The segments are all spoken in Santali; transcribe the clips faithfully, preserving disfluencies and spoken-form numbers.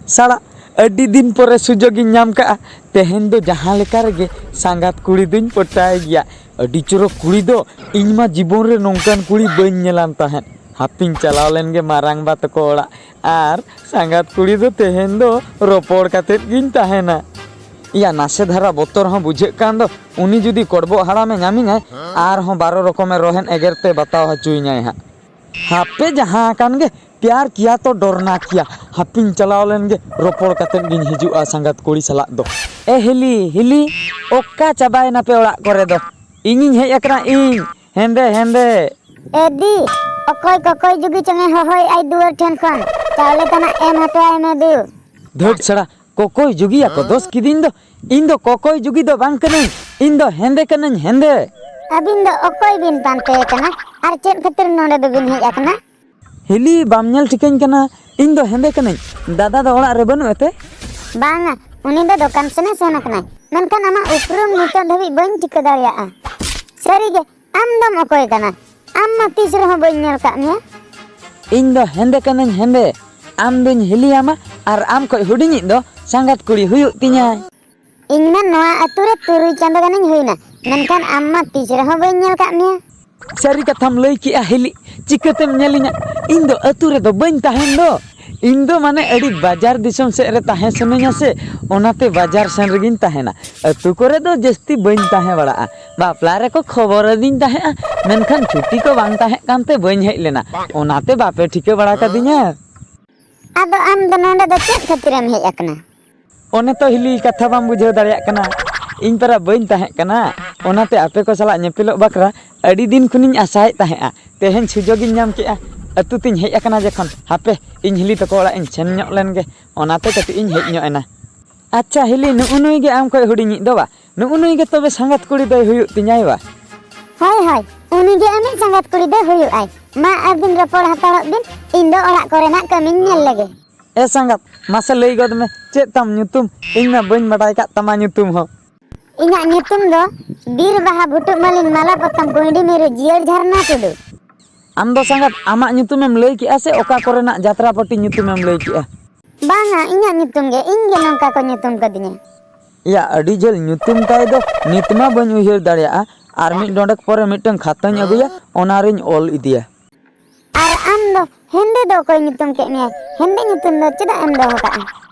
ᱥᱟᱲᱟ, ᱟᱹᱰᱤ ᱫᱤᱱ ᱯᱚᱨᱮ ᱥᱩᱡᱳᱜᱽ ᱤᱧ ᱧᱟᱢ ᱠᱟᱜᱼᱟ᱾ ᱛᱮᱦᱮᱧ ᱫᱚ ᱡᱟᱦᱟᱸ ᱞᱮᱠᱟ ᱨᱮᱜᱮ ᱥᱟᱸᱜᱟᱛ ᱠᱩᱲᱤ ᱫᱚᱧ ᱯᱚᱴᱟᱭ ᱜᱮᱭᱟ᱾ ᱟᱹᱰᱤ ᱪᱚᱨᱚᱠ ᱠᱩᱲᱤ ᱫᱚ, ᱤᱧ ᱢᱟ ᱡᱤᱵᱚᱱ ᱨᱮ ᱱᱚᱝᱠᱟᱱ ᱠᱩᱲᱤ ᱵᱟᱹᱧ ᱧᱮᱞᱟᱱ ᱛᱟᱦᱮᱸᱫ᱾ ᱦᱟᱯᱤᱧ ᱪᱟᱞᱟᱣ ᱞᱮᱱ ᱜᱮ ᱢᱟᱨᱟᱝᱵᱟ ᱛᱟᱠᱚ ᱚᱲᱟᱜ, ᱟᱨ ᱥᱟᱸᱜᱟᱛ ᱠᱩᱲᱤ ᱫᱚ ᱛᱮᱦᱮᱧ ᱫᱚ ᱨᱚᱯᱚᱲ ᱠᱟᱛᱮᱫ ᱜᱤᱧ ᱛᱟᱦᱮᱱᱟ᱾ ᱤᱭᱟ, ᱱᱟᱥᱮ ᱫᱷᱟᱨᱟ ᱵᱚᱛᱚᱨ ᱦᱚᱸ ᱵᱩᱡᱷᱟᱹᱜ ᱠᱟᱱ ᱫᱚ, ᱩᱱᱤ ᱡᱩᱫᱤ ᱠᱚᱰᱵᱚᱜ ᱦᱟᱲᱟᱢᱮ ᱧᱟᱢᱤᱧᱟᱭ, ᱟᱨᱦᱚᱸ ᱵᱟᱨᱚ ᱨᱚᱠᱚᱢᱮ ᱨᱚᱦᱮᱫ ᱮᱜᱮᱨ ᱛᱮ ᱵᱟᱛᱟᱣ ᱦᱚᱪᱚᱭᱤᱧᱟᱭ ᱦᱟᱸᱜ᱾ ᱦᱟᱯᱮ ᱡᱟᱦᱟᱸ ᱟᱠᱟᱱ ᱜᱮ, ᱯᱭᱟᱨ ᱠᱤᱭᱟ ᱛᱚ ᱰᱚᱨᱱᱟ ᱠᱤᱭᱟ᱾ ᱦᱟᱯᱤᱧ ᱪᱟᱞᱟᱣ ᱞᱮᱱ ᱜᱮ, ᱨᱚᱯᱚᱲ ᱠᱟᱛᱮᱫ ᱜᱤᱧ ᱦᱤᱡᱩᱜᱼᱟ ᱥᱟᱸᱜᱟᱛ ᱠᱩᱲᱤ ᱥᱟᱞᱟᱜ ᱫᱚ᱾ ᱮ ᱦᱤᱞᱤ, ᱦᱤᱞᱤ, ᱚᱠᱟ ᱪᱟᱵᱟᱭᱮᱱᱟᱯᱮ ᱚᱲᱟᱜ ᱠᱚᱨᱮ ᱫᱚ? ᱤᱧᱤᱧ ᱦᱮᱡ ᱟᱠᱟᱱᱟ ᱤᱧ, ᱦᱮᱸᱫᱮ, ᱦᱮᱸᱫᱮ᱾ ᱮ ᱫᱤ, ᱚᱠᱚᱭ ᱠᱚᱠᱚᱭ ᱡᱩᱜᱤ ᱪᱚᱝᱮ ᱦᱚᱦᱚᱭᱮᱫ ᱟᱭ ᱫᱩᱣᱟᱹᱨ ᱴᱷᱮᱱ ᱠᱷᱚᱱ? ᱪᱟᱣᱞᱮ ᱛᱟᱱᱟᱜ ᱮᱢ ᱦᱚᱴᱚ ᱟᱭ ᱢᱮ ᱫᱩ᱾ ᱫᱷᱟᱹᱴ ᱥᱟᱲᱟ, ᱠᱚᱠᱚᱭ ᱡᱩᱜᱤᱭᱟ ᱠᱚ ᱫᱚᱥ ᱠᱤᱫᱤᱧ ᱫᱚ᱾ ᱤᱧ ᱫᱚ ᱠᱚᱠᱚᱭ ᱡᱩᱜᱤ ᱫᱚ ᱵᱟᱝ ᱠᱟᱹᱱᱟᱹᱧ, ᱤᱧ ᱫᱚ ᱦᱮᱸᱫᱮ ᱠᱟᱹᱱᱟᱹᱧ, ᱦᱮᱸᱫᱮ᱾ ᱟᱹᱵᱤᱱ ᱫᱚ ᱚᱠᱚᱭ ᱵᱤᱱ ᱯᱟᱱᱛᱮ ᱠᱟᱱᱟ ᱟᱨ ᱪᱮᱫ ᱠᱷᱟᱹᱛᱤᱨ ᱱᱚᱰᱮ ᱫᱚᱵᱤᱱ ᱦᱮᱡ ᱟᱠᱟᱱᱟ? ᱦᱤᱞᱤ, ᱵᱟᱢ ᱧᱮᱞ ᱴᱷᱤᱠᱟᱹᱧ ᱠᱟᱱᱟ? ᱤᱧ ᱫᱚ ᱦᱮᱸᱫᱮ ᱠᱟᱹᱱᱟᱹᱧ᱾ ᱫᱟᱫᱟ ᱫᱚ ᱚᱲᱟᱜ ᱨᱮ ᱵᱟᱹᱱᱩᱜ ᱮᱛᱮ? ᱵᱟᱝᱟ, ᱩᱱᱤ ᱫᱚ ᱫᱚᱠᱟᱱ ᱥᱮᱱᱮ ᱥᱮᱱ ᱟᱠᱟᱱᱟᱭ, ᱢᱮᱱᱠᱷᱟᱱ ᱟᱢᱟᱜ ᱩᱯᱨᱩᱢ ᱱᱤᱛᱚᱜ ᱫᱷᱟᱹᱵᱤᱡ ᱵᱟᱹᱧ ᱴᱷᱤᱠᱟᱹ ᱫᱟᱲᱮᱭᱟᱜᱼᱟ᱾ ᱥᱟᱹᱨᱤᱜᱮ, ᱟᱢ ᱫᱚᱢ ᱚᱠᱚᱭ ᱠᱟᱱᱟ? ᱟᱢ ᱢᱟ ᱛᱤᱥ ᱨᱮᱦᱚᱸ ᱵᱟᱹᱧ ᱧᱮᱞ ᱠᱟᱜ ᱢᱮᱭᱟ᱾ ᱤᱧ ᱫᱚ ᱦᱮᱸᱫᱮ ᱠᱟᱹᱱᱟᱹᱧ ᱦᱮᱸᱫᱮ᱾ ᱟᱢ ᱫᱩᱧ ᱦᱤᱞᱤᱭᱟᱢᱟ ᱟᱨ ᱟᱢ ᱠᱷᱚᱡ ᱦᱩᱰᱤᱧᱤᱡ ᱫᱚ ᱥᱟᱸᱜᱟᱛ ᱠᱩᱲᱤ ᱦᱩᱭᱩᱜ ᱛᱤᱧᱟᱹ᱾ ᱤᱧ ᱢᱟ ᱱᱚᱣᱟ ᱟᱹᱛᱩ ᱨᱮ ᱛᱩᱨᱩᱭ ᱪᱟᱸᱫᱚ ᱜᱟᱱᱤᱧ ᱦᱩᱭᱱᱟ, ᱢᱮᱱᱠᱷᱟᱱ ᱟᱢ ᱢᱟ ᱛᱤᱥ ᱨᱮᱦᱚᱸ ᱵᱟᱹᱧ ᱧᱮᱞ ᱠᱟᱜ ᱢᱮᱭᱟ᱾ ᱥᱟᱹᱨᱤ ᱠᱟᱛᱷᱟᱢ ᱞᱟᱹᱭ ᱠᱮᱜᱼᱟ ᱦᱤᱞᱤ, ᱪᱤᱠᱟᱹᱛᱮᱢ ᱧᱮᱞᱤᱧᱟ? ᱤᱧ ᱫᱚ ᱟᱹᱛᱩ ᱨᱮᱫᱚ ᱵᱟᱹᱧ ᱛᱟᱦᱮᱱ ᱫᱚ᱾ ᱤᱧ ᱫᱚ ᱢᱟᱱᱮ ᱟᱹᱰᱤ ᱵᱟᱡᱟᱨ ᱫᱤᱥᱚᱢ ᱥᱮᱫ ᱨᱮ ᱛᱟᱦᱮᱸ ᱥᱟᱱᱟᱧᱟ ᱥᱮ, ᱚᱱᱟᱛᱮ ᱵᱟᱡᱟᱨ ᱥᱮᱱ ᱨᱮᱜᱤᱧ ᱛᱟᱦᱮᱱᱟ᱾ ᱟᱹᱛᱩ ᱠᱚᱨᱮ ᱫᱚ ᱡᱟᱹᱥᱛᱤ ᱵᱟᱹᱧ ᱛᱟᱦᱮᱸ ᱵᱟᱲᱟᱜᱼᱟ᱾ ᱵᱟᱯᱞᱟ ᱨᱮᱠᱚ ᱠᱷᱚᱵᱚᱨ ᱟᱹᱫᱤᱧ ᱛᱟᱦᱮᱸᱜᱼᱟ, ᱢᱮᱱᱠᱷᱟᱱ ᱪᱷᱩᱴᱤ ᱠᱚ ᱵᱟᱝ ᱛᱟᱦᱮᱸ ᱠᱟᱱᱛᱮ ᱵᱟᱹᱧ ᱦᱮᱡ ᱞᱮᱱᱟ, ᱚᱱᱟᱛᱮ ᱵᱟᱯᱮ ᱴᱷᱤᱠᱟᱹ ᱵᱟᱲᱟ ᱠᱟᱫᱤᱧᱟ᱾ ᱟᱫᱚ ᱟᱢ ᱫᱚ ᱱᱚᱰᱮ ᱫᱚ ᱪᱮᱫ ᱠᱷᱟᱹᱛᱤᱨᱮᱢ ᱦᱮᱡ ᱟᱠᱟᱱᱟ? ᱚᱱᱮ ᱛᱚ ᱦᱤᱞᱤ, ᱠᱟᱛᱷᱟ ᱵᱟᱢ ᱵᱩᱡᱷᱟᱹᱣ ᱫᱟᱲᱮᱭᱟᱜ ᱠᱟᱱᱟ᱾ ᱤᱧ ᱯᱟᱨᱟ ᱵᱟᱹᱧ ᱛᱟᱦᱮᱸ ᱠᱟᱱᱟ, ᱚᱱᱟᱛᱮ ᱟᱯᱮ ᱠᱚ ᱥᱟᱞᱟᱜ ᱧᱮᱯᱮᱞᱚᱜ ᱵᱟᱠᱷᱨᱟ ᱟᱹᱰᱤ ᱫᱤᱱ ᱠᱷᱚᱱᱤᱧ ᱟᱥᱟᱭᱮᱫ ᱛᱟᱦᱮᱸᱜᱼᱟ᱾ ᱛᱮᱦᱮᱧ ᱥᱩᱡᱳᱜᱽ ᱤᱧ ᱧᱟᱢ ᱠᱮᱜᱼᱟ, ᱟᱹᱛᱩ ᱛᱤᱧ ᱦᱮᱡ ᱟᱠᱟᱱᱟ ᱡᱚᱠᱷᱚᱱ, ᱦᱟᱯᱮ ᱤᱧ ᱦᱤᱞᱤ ᱛᱟᱠᱚ ᱚᱲᱟᱜ ᱤᱧ ᱥᱮᱱ ᱧᱚᱜ ᱞᱮᱱ ᱜᱮ, ᱚᱱᱟᱛᱮ ᱠᱟᱹᱴᱤᱡ ᱤᱧ ᱦᱮᱡ ᱧᱚᱜ ᱮᱱᱟ᱾ ᱟᱪᱪᱷᱟ ᱦᱤᱞᱤ, ᱱᱩᱜᱼᱩ ᱱᱩᱭ ᱜᱮ ᱟᱢ ᱠᱷᱚᱡ ᱦᱩᱰᱤᱧᱤᱡ ᱫᱚ ᱵᱟ? ᱱᱩᱜᱼᱩ ᱱᱩᱭ ᱜᱮ ᱛᱚᱵᱮ ᱥᱟᱸᱜᱟᱛ ᱠᱩᱲᱤ ᱫᱚᱭ ᱦᱩᱭᱩᱜ ᱛᱤᱧᱟᱭ ᱵᱟ? ᱦᱳᱭ, ᱦᱳᱭ, ᱩᱱᱤ ᱜᱮ ᱟᱢᱤᱡ ᱥᱟᱸᱜᱟᱛ ᱠᱩᱲᱤ ᱫᱚᱭ ᱦᱩᱭᱩᱜᱼᱟᱭ᱾ ᱢᱟ ᱟᱹᱵᱤᱱ ᱨᱚᱯᱚᱲ ᱦᱟᱛᱟᱲᱚᱜ ᱵᱤᱱ, ᱤᱧ ᱫᱚ ᱚᱲᱟᱜ ᱠᱚᱨᱮᱱᱟᱜ ᱠᱟᱹᱢᱤᱧ ᱧᱮᱞ ᱞᱮᱜᱮ᱾ ᱮ ᱥᱟᱸᱜᱟᱛ, ᱢᱟᱥᱮ ᱞᱟᱹᱭ ᱜᱚᱫ ᱢᱮ, ᱪᱮᱫ ᱛᱟᱢ ᱧᱩᱛᱩᱢ? ᱤᱧ ᱢᱟ ᱵᱟᱹᱧ ᱵᱟᱰᱟᱭ ᱠᱟᱜ ᱛᱟᱢᱟ ᱧᱩᱛᱩᱢ ᱦᱚᱸ᱾ ᱤᱧᱟᱜ ᱧᱩᱛᱩᱢ ᱫᱚ ᱵᱤᱨ ᱵᱟᱦᱟ ᱵᱷᱩᱴᱩᱜ ᱢᱟᱹᱞᱤᱱ ᱢᱟᱞᱟ ᱯᱚᱛᱟᱢ ᱠᱩᱸᱭᱰᱤ ᱢᱤᱨᱩ ᱡᱤᱭᱟᱹᱲ ᱡᱷᱟᱨᱱᱟ ᱴᱩᱰᱩ᱾ ᱟᱢ ᱫᱚ ᱥᱟᱸᱜᱟᱛ, ᱟᱢᱟᱜ ᱧᱩᱛᱩᱢᱮᱢ ᱞᱟᱹᱭ ᱠᱮᱜᱼᱟ ᱥᱮ ᱚᱠᱟ ᱠᱚᱨᱮᱱᱟᱜ ᱡᱟᱛᱨᱟ ᱯᱟᱹᱴᱤ ᱧᱩᱛᱩᱢᱮᱢ ᱞᱟᱹᱭ ᱠᱮᱜᱼᱟ? ᱵᱟᱝᱟ, ᱤᱧᱟᱹᱜ ᱧᱩᱛᱩᱢ ᱜᱮ, ᱤᱧ ᱜᱮ ᱱᱚᱝᱠᱟ ᱠᱚ ᱧᱩᱛᱩᱢ ᱠᱟᱫᱤᱧᱟ᱾ ᱮᱭᱟ, ᱟᱹᱰᱤ ᱡᱷᱟᱹᱞ ᱧᱩᱛᱩᱢ ᱛᱟᱭ ᱫᱚ, ᱱᱤᱛ ᱢᱟ ᱵᱟᱹᱧ ᱩᱭᱦᱟᱹᱨ ᱫᱟᱲᱮᱭᱟᱜᱼᱟ᱾ ᱟᱨ ᱢᱤᱫ ᱰᱚᱸᱰᱮᱠ ᱯᱚᱨᱮ ᱢᱤᱫᱴᱟᱝ ᱠᱷᱟᱛᱟᱧ ᱟᱹᱜᱩᱭᱟ, ᱚᱱᱟ ᱨᱤᱧ ᱚᱞ ᱤᱫᱤᱭᱟ᱾ ᱟᱨ ᱟᱢ ᱫᱚ ᱦᱮᱸᱫᱮ ᱫᱚ ᱚᱠᱚᱭ ᱧᱩᱛᱩᱢ ᱠᱮᱫ ᱢᱮᱭᱟ? ᱦᱮᱸᱫᱮ ᱧᱩᱛᱩᱢ ᱫᱚ ᱪᱮᱫᱟᱜ ᱮᱢ ᱫᱚᱦᱚ ᱠᱟᱜᱼᱟ?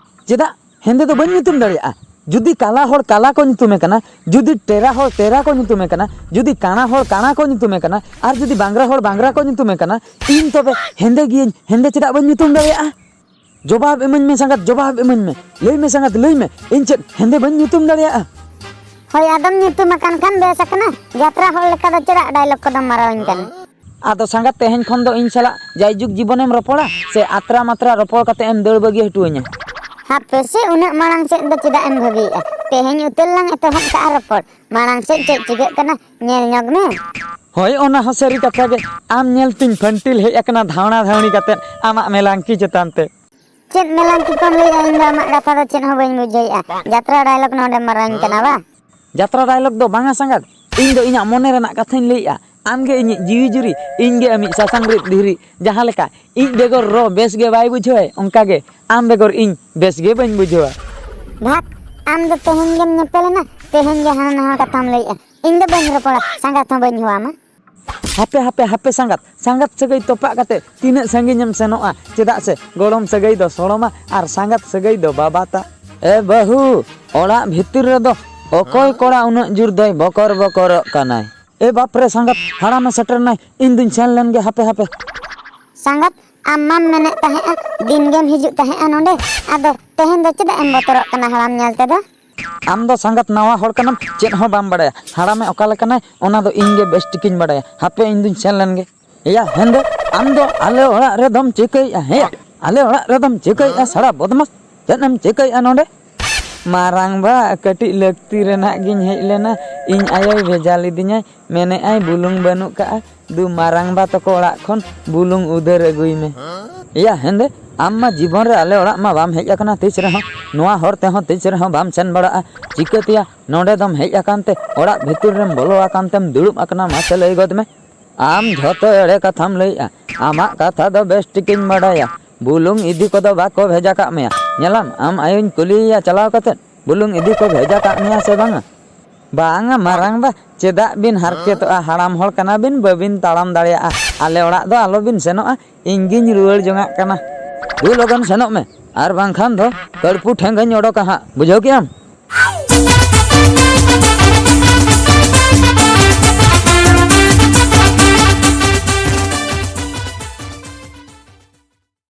ᱪᱮᱫᱟᱜ ᱦᱮᱸᱫᱮ ᱫᱚ ᱵᱟᱹᱧ ᱧᱩᱛᱩᱢ ᱫᱟᱲᱮᱭᱟᱜᱼᱟ? ᱡᱩᱫᱤ ᱠᱟᱞᱟ ᱦᱚᱲ ᱠᱟᱞᱟ ᱠᱚ ᱧᱩᱛᱩᱢᱮ ᱠᱟᱱᱟ, ᱡᱩᱫᱤ ᱴᱮᱨᱟ ᱦᱚᱲ ᱴᱮᱨᱟ ᱠᱚ ᱧᱩᱛᱩᱢᱮ ᱠᱟᱱᱟ, ᱡᱩᱫᱤ ᱠᱟᱬᱟ ᱦᱚᱲ ᱠᱟᱬᱟ ᱠᱚ ᱧᱩᱛᱩᱢᱮ ᱠᱟᱱᱟ, ᱟᱨ ᱡᱩᱫᱤ ᱵᱟᱝᱜᱽᱨᱟ ᱦᱚᱲ ᱵᱟᱝᱜᱽᱨᱟ ᱠᱚ ᱧᱩᱛᱩᱢᱮ ᱠᱟᱱᱟ, ᱤᱧ ᱛᱚᱵᱮ ᱦᱮᱸᱫᱮ ᱜᱤᱭᱟᱹᱧ, ᱦᱮᱸᱫᱮ ᱪᱮᱫᱟᱜ ᱵᱟᱹᱧ ᱧᱩᱛᱩᱢ ᱫᱟᱲᱮᱭᱟᱜᱼᱟ? ᱡᱚᱵᱟᱵ ᱤᱢᱟᱹᱧ ᱢᱮ ᱥᱟᱸᱜᱟᱛ, ᱡᱚᱵᱟᱵ ᱤᱢᱟᱹᱧ ᱢᱮ᱾ ᱞᱟᱹᱭ ᱢᱮ ᱥᱟᱸᱜᱟᱛ, ᱞᱟᱹᱭ ᱢᱮ, ᱤᱧ ᱪᱮᱫ ᱦᱮᱸᱫᱮ ᱵᱟᱹᱧ ᱧᱩᱛᱩᱢ ᱫᱟᱲᱮᱭᱟᱜᱼᱟ? ᱦᱳᱭ, ᱟᱫᱚᱢ ᱧᱩᱛᱩᱢ ᱟᱠᱟᱱ ᱠᱷᱟᱱ ᱵᱮᱥ ᱟᱠᱟᱱᱟ᱾ ᱡᱟᱛᱨᱟ ᱦᱚᱲ ᱞᱮᱠᱟ ᱫᱚ ᱪᱮᱫᱟᱜ ᱰᱟᱭᱞᱚᱜ ᱠᱚᱫᱚᱢ ᱢᱟᱨᱟᱣᱟᱹᱧ ᱠᱟᱱᱟ? ᱟᱫᱚ ᱥᱟᱸᱜᱟᱛ, ᱛᱮᱦᱮᱧ ᱠᱷᱚᱱ ᱫᱚ ᱤᱧ ᱥᱟᱞᱟᱜ ᱡᱟᱭᱡᱩᱜᱽ ᱡᱤᱵᱚᱱᱮᱢ ᱨᱚᱯᱚᱲᱟ ᱥᱮ ᱟᱛᱨᱟ ᱢᱟᱛᱨᱟ ᱨᱚᱯᱚᱲ ᱠᱟᱛᱮ ᱮᱢ ᱫᱟᱹᱲ ᱵᱟᱹᱜᱤ ᱦᱚᱴᱚ ᱟᱹᱧᱟ? ᱦᱟᱯᱮ ᱥᱮ, ᱩᱱᱟᱹᱜ ᱢᱟᱲᱟᱝ ᱥᱮᱫ ᱫᱚ ᱪᱮᱫᱟᱜ ᱮᱢ ᱵᱷᱟᱹᱵᱤᱭᱮᱫᱼᱟ? ᱛᱮᱦᱮᱧ ᱩᱛᱟᱹᱨ ᱞᱟᱝ ᱮᱛᱚᱦᱚᱵ ᱠᱟᱜᱼᱟ ᱨᱚᱯᱚᱲ᱾ ᱢᱟᱲᱟᱝ ᱥᱮᱫ ᱪᱮᱫ ᱪᱤᱠᱟᱹᱜ ᱠᱟᱱᱟ, ᱧᱮᱞ ᱧᱚᱜ ᱢᱮ᱾ ᱦᱳᱭ, ᱚᱱᱟ ᱦᱚᱸ ᱥᱟᱹᱨᱤ ᱠᱟᱛᱷᱟ ᱜᱮ᱾ ᱟᱢ ᱧᱮᱞ ᱛᱤᱧ ᱯᱷᱟᱹᱱᱴᱤᱞ ᱦᱮᱡ ᱟᱠᱟᱱᱟ ᱫᱷᱟᱣᱬᱟ ᱫᱷᱟᱣᱬᱤ ᱠᱟᱛᱮ ᱟᱢᱟᱜ ᱢᱮᱞᱟᱝᱠᱤ ᱪᱮᱛᱟᱱ ᱛᱮ᱾ ᱪᱮᱫ ᱢᱮᱞᱟᱝᱠᱤ ᱠᱚᱢ ᱞᱟᱹᱭᱮᱜᱼᱟ? ᱤᱧ ᱫᱚ ᱟᱢᱟᱜ ᱠᱟᱛᱷᱟ ᱫᱚ ᱪᱮᱫ ᱦᱚᱸ ᱵᱟᱹᱧ ᱵᱩᱡᱷᱟᱹᱣᱮᱜᱼᱟ᱾ ᱡᱟᱛᱨᱟ ᱰᱟᱭᱞᱚᱜ ᱱᱚᱰᱮᱢ ᱢᱟᱨᱟᱣᱤᱧ ᱠᱟᱱᱟ ᱵᱟ? ᱡᱟᱛᱨᱟ ᱰᱟᱭᱞᱚᱜ ᱫᱚ ᱵᱟᱝᱟ ᱥᱟᱸᱜᱟᱛ, ᱤᱧ ᱫᱚ ᱤᱧᱟᱹᱜ ᱢᱚᱱᱮ ᱨᱮᱱᱟᱜ ᱠᱟᱛᱷᱟᱧ ᱞᱟᱹᱭᱮᱜᱼᱟ᱾ ᱟᱢ ᱜᱮ ᱤᱧᱤᱡ ᱡᱤᱣᱤ ᱡᱩᱨᱤ, ᱤᱧ ᱜᱮ ᱟᱢᱤᱡ ᱥᱟᱥᱟᱝ ᱨᱤᱫ ᱫᱷᱤᱨᱤ᱾ ᱡᱟᱦᱟᱸ ᱞᱮᱠᱟ ᱤᱡ ᱵᱮᱜᱚᱨ ᱨᱚ ᱵᱮᱥ ᱜᱮ ᱵᱟᱭ ᱵᱩᱡᱷᱟᱹᱣᱟᱭ, ᱚᱱᱠᱟ ᱜᱮ ᱟᱢ ᱵᱮᱜᱚᱨ ᱤᱧ ᱵᱮᱥ ᱜᱮ ᱵᱟᱹᱧ ᱵᱩᱡᱷᱟᱹᱣᱟ᱾ ᱵᱷᱟᱜᱽ, ᱟᱢ ᱫᱚ ᱛᱮᱦᱮᱧ ᱜᱮᱢ ᱧᱮᱯᱮᱞᱮᱱᱟ, ᱛᱮᱦᱮᱧ ᱜᱮ ᱦᱟᱱᱟ ᱱᱟᱣᱟ ᱠᱟᱛᱷᱟᱢ ᱞᱟᱹᱭᱮᱜᱼᱟ᱾ ᱤᱧ ᱫᱚ ᱵᱟᱹᱧ ᱨᱚᱯᱚᱲᱟ, ᱥᱟᱸᱜᱟᱛ ᱦᱚᱸ ᱵᱟᱹᱧ ᱦᱚᱦᱚᱣᱟᱢᱟ᱾ ᱦᱟᱯᱮ, ᱦᱟᱯᱮ, ᱦᱟᱯᱮ ᱥᱟᱸᱜᱟᱛ, ᱥᱟᱸᱜᱟᱛ ᱥᱟᱹᱜᱟᱹᱭ ᱛᱚᱯᱟᱜ ᱠᱟᱛᱮ ᱛᱤᱱᱟᱹᱜ ᱥᱟᱺᱜᱤᱧ ᱮᱢ ᱥᱮᱱᱚᱜᱼᱟ? ᱪᱮᱫᱟᱜ ᱥᱮ ᱜᱚᱲᱚᱢ ᱥᱟᱹᱜᱟᱹᱭ ᱫᱚ ᱥᱚᱲᱚᱢᱟ ᱟᱨ ᱥᱟᱸᱜᱟᱛ ᱥᱟᱹᱜᱟᱹᱭ ᱫᱚ ᱵᱟᱵᱟ ᱛᱟ᱾ ᱮ ᱵᱟᱹᱦᱩ, ᱚᱲᱟᱜ ᱵᱷᱤᱛᱤᱨ ᱨᱮᱫᱚ ᱚᱠᱚᱭ ᱠᱚᱲᱟ ᱩᱱᱟᱹᱜ ᱡᱳᱨ ᱫᱚᱭ ᱵᱚᱠᱚᱨ ᱵᱚᱠᱚᱨᱚᱜ ᱠᱟᱱᱟᱭ? ᱮ ᱵᱟᱯ ᱨᱮ ᱥᱟᱸᱜᱟᱛ, ᱦᱟᱲᱟᱢᱮ ᱥᱮᱴᱮᱨ ᱱᱟᱭ, ᱤᱧ ᱫᱩᱧ ᱥᱮᱱ ᱞᱮᱱ ᱜᱮ, ᱦᱟᱯᱮ, ᱦᱟᱯᱮ᱾ ᱥᱟᱸᱜᱟᱛ, ᱟᱢ ᱢᱟᱢ ᱢᱮᱱᱮᱫ ᱛᱟᱦᱮᱸᱜᱼᱟ ᱫᱤᱱ ᱜᱮᱢ ᱦᱤᱡᱩᱜ ᱛᱟᱦᱮᱸᱜᱼᱟ ᱱᱚᱰᱮ, ᱟᱫᱚ ᱛᱮᱦᱮᱧ ᱫᱚ ᱪᱮᱫᱟᱜ ᱮᱢ ᱵᱚᱛᱚᱨᱚᱜ ᱠᱟᱱᱟ ᱦᱟᱲᱟᱢ ᱧᱮᱞ ᱛᱮᱫᱚ? ᱟᱢ ᱫᱚ ᱥᱟᱸᱜᱟᱛ ᱱᱟᱣᱟ ᱦᱚᱲ ᱠᱟᱱᱟᱢ, ᱪᱮᱫ ᱦᱚᱸ ᱵᱟᱢ ᱵᱟᱲᱟᱭᱟ᱾ ᱦᱟᱲᱟᱢᱮ ᱚᱠᱟ ᱞᱮᱠᱟᱱᱟᱭ ᱚᱱᱟ ᱫᱚ ᱤᱧ ᱜᱮ ᱵᱮᱥ ᱴᱷᱤᱠᱤᱧ ᱵᱟᱲᱟᱭᱟ᱾ ᱦᱟᱯᱮ ᱤᱧ ᱫᱩᱧ ᱥᱮᱱ ᱞᱮᱱ ᱜᱮ᱾ ᱮᱭᱟ ᱦᱮᱸᱫᱮ, ᱟᱢ ᱫᱚ ᱟᱞᱮ ᱚᱲᱟᱜ ᱨᱮᱫᱚᱢ ᱪᱤᱠᱟᱹᱭᱮᱫᱼᱟ? ᱦᱮᱸᱭᱟ, ᱟᱞᱮ ᱚᱲᱟᱜ ᱨᱮᱫᱚᱢ ᱪᱤᱠᱟᱹᱭᱮᱫᱼᱟ ᱥᱟᱲᱟ ᱵᱚᱫᱢᱟᱥ? ᱪᱮᱫ ᱮᱢ ᱪᱤᱠᱟᱹᱭᱮᱫᱼᱟ ᱱᱚᱰᱮ? ᱢᱟᱨᱟᱝ ᱵᱟ, ᱠᱟᱹᱴᱤᱡ ᱞᱟᱹᱠᱛᱤ ᱨᱮᱱᱟᱜ ᱜᱤᱧ ᱦᱮᱡ ᱞᱮᱱᱟ᱾ ᱤᱧ ᱟᱭᱳᱭ ᱵᱷᱮᱡᱟ ᱞᱤᱫᱤᱧᱟᱭ, ᱢᱮᱱᱮᱫᱼᱟᱭ ᱵᱩᱞᱩᱝ ᱵᱟᱹᱱᱩᱜ ᱠᱟᱜᱼᱟ, ᱫᱩ ᱢᱟᱨᱟᱝ ᱵᱟ ᱛᱟᱠᱚ ᱚᱲᱟᱜ ᱠᱷᱚᱱ ᱵᱩᱞᱩᱝ ᱩᱫᱷᱟᱹᱨ ᱟᱹᱜᱩᱭ ᱢᱮ᱾ ᱮᱭᱟ ᱦᱮᱸᱫᱮ, ᱟᱢ ᱢᱟ ᱡᱤᱵᱚᱱ ᱨᱮ ᱟᱞᱮ ᱚᱲᱟᱜ ᱢᱟ ᱵᱟᱢ ᱦᱮᱡ ᱟᱠᱟᱱᱟ ᱛᱤᱥ ᱨᱮᱦᱚᱸ, ᱱᱚᱣᱟ ᱦᱚᱨ ᱛᱮᱦᱚᱸ ᱛᱤᱥ ᱨᱮᱦᱚᱸ ᱵᱟᱢ ᱥᱮᱱ ᱵᱟᱲᱟᱜᱼᱟ᱾ ᱪᱤᱠᱟᱹᱛᱮᱭᱟ ᱱᱚᱰᱮ ᱫᱚᱢ ᱦᱮᱡ ᱟᱠᱟᱱ ᱛᱮ ᱚᱲᱟᱜ ᱵᱷᱤᱛᱤᱨ ᱨᱮᱢ ᱵᱚᱞᱚ ᱟᱠᱟᱱ ᱛᱮᱢ ᱫᱩᱲᱩᱵ ᱟᱠᱟᱱᱟ? ᱢᱟᱥᱮ ᱞᱟᱹᱭ ᱜᱚᱫ ᱢᱮ᱾ ᱟᱢ ᱡᱷᱚᱛᱚ ᱮᱲᱮ ᱠᱟᱛᱷᱟᱢ ᱞᱟᱹᱭᱮᱜᱼᱟ᱾ ᱟᱢᱟᱜ ᱠᱟᱛᱷᱟ ᱫᱚ ᱵᱮᱥ ᱴᱷᱤᱠᱤᱧ ᱵᱟᱰᱟᱭᱟ᱾ ᱵᱩᱞᱩᱝ ᱤᱫᱤ ᱠᱚᱫᱚ ᱵᱟᱠᱚ ᱵᱷᱮᱡᱟ ᱠᱟᱜ ᱢᱮᱭᱟ? ᱧᱮᱞᱟᱢ, ᱟᱢ ᱟᱭᱳᱧ ᱠᱩᱞᱤᱭᱮᱭᱟ ᱪᱟᱞᱟᱣ ᱠᱟᱛᱮ, ᱵᱩᱞᱩᱝ ᱤᱫᱤ ᱠᱚ ᱵᱷᱮᱡᱟ ᱠᱟᱜ ᱢᱮᱭᱟ ᱥᱮ ᱵᱟᱝᱟ? ᱵᱟᱝᱟ ᱢᱟᱨᱟᱝᱵᱟ, ᱪᱮᱫᱟᱜ ᱵᱤᱱ ᱦᱟᱨᱠᱮᱛᱚᱜᱼᱟ? ᱦᱟᱲᱟᱢ ᱦᱚᱲ ᱠᱟᱱᱟ ᱵᱤᱱ, ᱵᱟᱹᱵᱤᱱ ᱛᱟᱲᱟᱢ ᱫᱟᱲᱮᱭᱟᱜᱼᱟ᱾ ᱟᱞᱮ ᱚᱲᱟᱜ ᱫᱚ ᱟᱞᱚ ᱵᱤᱱ ᱥᱮᱱᱚᱜᱼᱟ, ᱤᱧ ᱜᱤᱧ ᱨᱩᱣᱟᱹᱲ ᱡᱚᱝᱟᱜ ᱠᱟᱱᱟ᱾ ᱫᱩ ᱞᱚᱜᱚᱱ ᱥᱮᱱᱚᱜ ᱢᱮ, ᱟᱨ ᱵᱟᱝᱠᱷᱟᱱ ᱫᱚ ᱠᱟᱹᱲᱯᱩ ᱴᱷᱮᱸᱜᱟᱧ ᱚᱰᱚᱠᱟ ᱦᱟᱸᱜ, ᱵᱩᱡᱷᱟᱹᱣ ᱠᱮᱜᱼᱟᱢ?